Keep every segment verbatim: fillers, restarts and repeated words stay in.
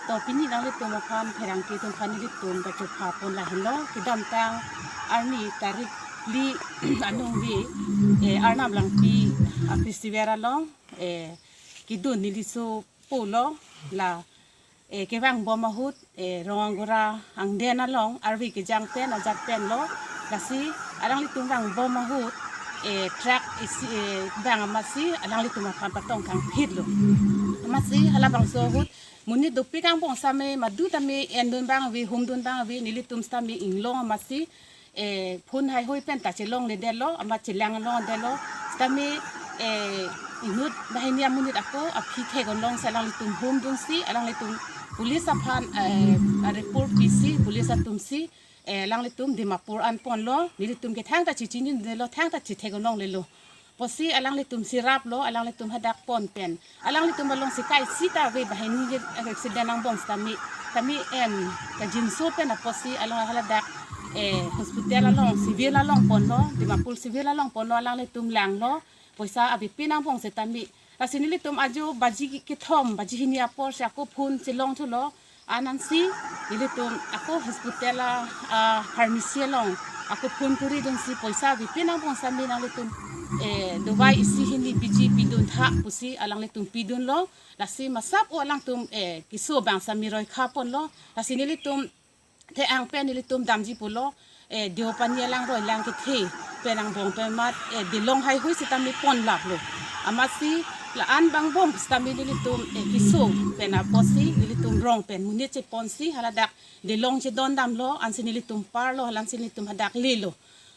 To pini nanglitum aphan pherangke atum aphan nelitum kachopha pon lahenlo, kedamtang arni tarik phli anong ave, eh, Arnam Langpi a-festival along, eh, kedun neliso pulo, la, eh, kevang bom ahut, eh, Rong Angora angdeng along arve kejang pen ajat penlo, lasi alanglitum vang bom ahut, eh, truck isi, eh, vang amatsi alanglitum aphan patong kangphitlo. Amatsi halabangso ahut monit dopik angbong sitame madu tame endun vang ave, humdun vang ave, nelitum sitame inglong amatsi, eh, phone haihui pen ta chelongledetlo, amat chelang longdetlo, sitame, eh, inut banghini amonit ako aphi thek-onlongsi alanglitum humdunsi, alanglitum police aphan, eh, a-report pisi, police atumsi, eh, alanglitum Dimapur an ponlo, nelitum ke thangta chechinidetlo, thangta chethek-onlonglelo. Pusi alanglitumsi raplo, alanglitum hadak pon pen. Alanglitum alongsi kaisita ave banghini ke accident angbong sitame. Tame em, kajinso pen apotsi along haladak, eh, hospital along, civil along ponlo, Dimapur civil along ponlo, alanglitum langlo, poisa avepin angbong sitame. Lasi nelitum ajo baji kethom, baji hini apor si ako phone chelongthulo. Ansi nelitum ako hospital a, a-pharmacy along ako phone kuridunsi poisa avepin angbong sitame nanglitum, eh, dawai isi hini biji piduntha pusi alanglitum pidunlo. Lasi masap o alangtum, eh, keso abang sitame roikha ponlo. Lasi nelitum the-ang pen nelitum damji pulo, eh, Deopani alang roi lang kethe pen angbong pen amat, eh, delong haihui sitame ponlaplo. Amatsi la-an bang bom sitame nelitum, eh, keso pen apotsi nelitum rong pen monit cheponsi haladak delong chedondamlo, ansi nelitum parlo, halansi nelitum hadak lelo.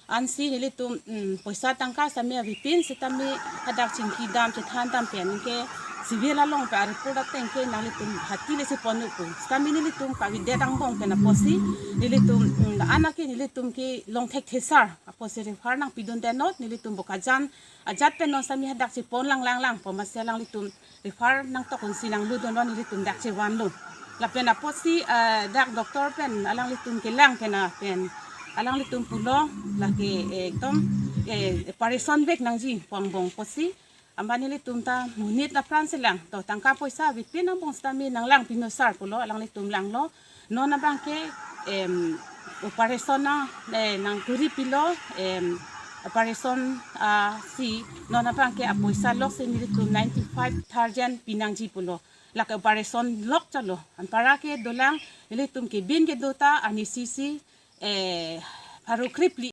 Ansi nelitum, mm, poisa tangka sitame avepin sitame hadak chingkidam chethandam pen ke civil along pen a-report ateng ke nanglitum hati le chepon pu. Sitame nelitum kavedet angbong pen apotsi nelitum, mm, la-an ke nelitum kelong thekthesar apotsi refer nangpidunde not, nelitum Bokajan ajat pen non sitame hadak chepon langlanglang pu amatsi alanglitum refer nangtok-unsi nangludunlo, nelitum dak chevanlo. Lapen apotsi, eh, dak doctor pen alanglitum kelang pen a pen alanglitum pulo, lake, eh, ekdom, eh, operation vek nangji pu angbong pusi. Amat nelitum ta monit apran si lang, to tangka poisa avepin angbong sitame nanglang pinosar pulo, alanglitum langlo. Non abang ke, em, operation na, eh, nangkuri pilo, em, operation, ah, si non abang ke apoisa lok si nelitum ninety-five thousand pinangji pulo. Lake operation lok chalo. Anpara ke dolang nelitum kebin kedo ta arnisi si, eh, pharo krepli